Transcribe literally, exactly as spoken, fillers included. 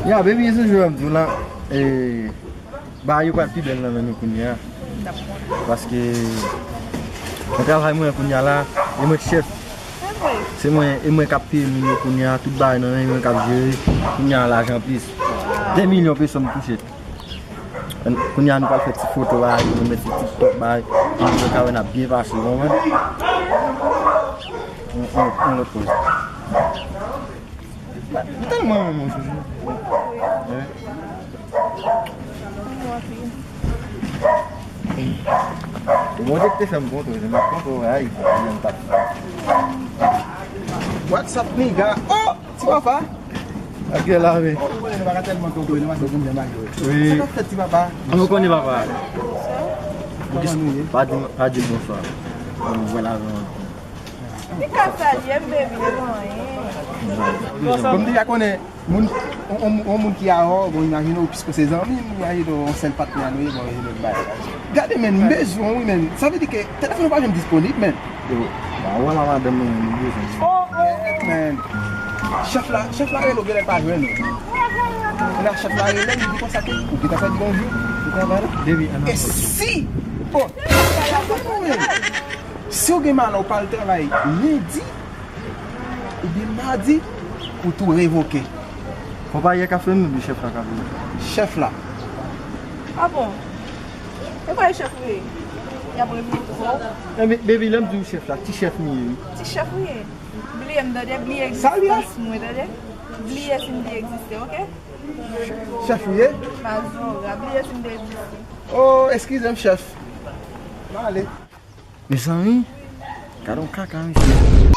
Ya, baby, se jan m di w la, e, bagay yo pral pi bèl nan men nou kounye a. Paske nan travay mwen kounye a la, e mwen k chèf. Se mwen, e mwen k ap peye moun yo kounye a, tout bagay nan men mwen k ap jere. Kounye a lajan plis. De milyon peso m touche. Kounye a nou pral fè ti foto bagay, nou met sou TikTok bagay, pou moun yo ka wè n ap byen pase, w konprann? On, on, on lòt koze. M tèlman renmen w, Joujou. Wi. Ou bon Dye ki te fè m kontre w, m ap kontre w, ay, m t ap. What's up, nigga? Oh! Ti papa! Ak gè la, wi. Oh, nou konnen nou pa ka tèlman kontre w, nou pa tèlman konn jan bagay yo. Wi. Sa k ap fèt, ti papa? An nou konnen papa. Kòman nou ye? Pa di, pa di l bonswa. Bon, vwala, bon. Li ka salye m, baby, e pa anyen. Bon, m deja konnen moun, on, on, on moun ki avè w, bon, imajine w, piske w se zanmi m, imajine w, on sèl patnè nou ye, bon, imajine w bay. Gade, men, m bezwen w, wi, men. Sa vle di ke telefòn ou pa janm disponib, men. Yo, ba, wè la madanm mwen, nou bezwen. Oh, oh, men. Chèf la, chèf la rele w, genlè l pa jwenn ou. Kounye a chèf la rele m, li di konsa ke ou gentan fè di bonjou, ou travay la. Baby, an e si, oh, chèf la rele. Si w gen malè, w pa al travay lendi oubyen madi, ou tou revoke. Fò pa yè ka fè menm, chèf la ka vini. Chèf la. Ah bon? E pa chèf ou ye? Y ap revini pou ou? Enben, baby, lè m di w chèf la, ti chèf m ye, wi. Ti chèf ou ye? Bliye m, tande, bliye egzistans mwen, tande. Bliye si m te egziste, oke? Chèf ou ye? Mazora, bliye si m te egziste. Oh, eskize m, chèf. M ale. Mezanmi, gade yon kaka, mesye.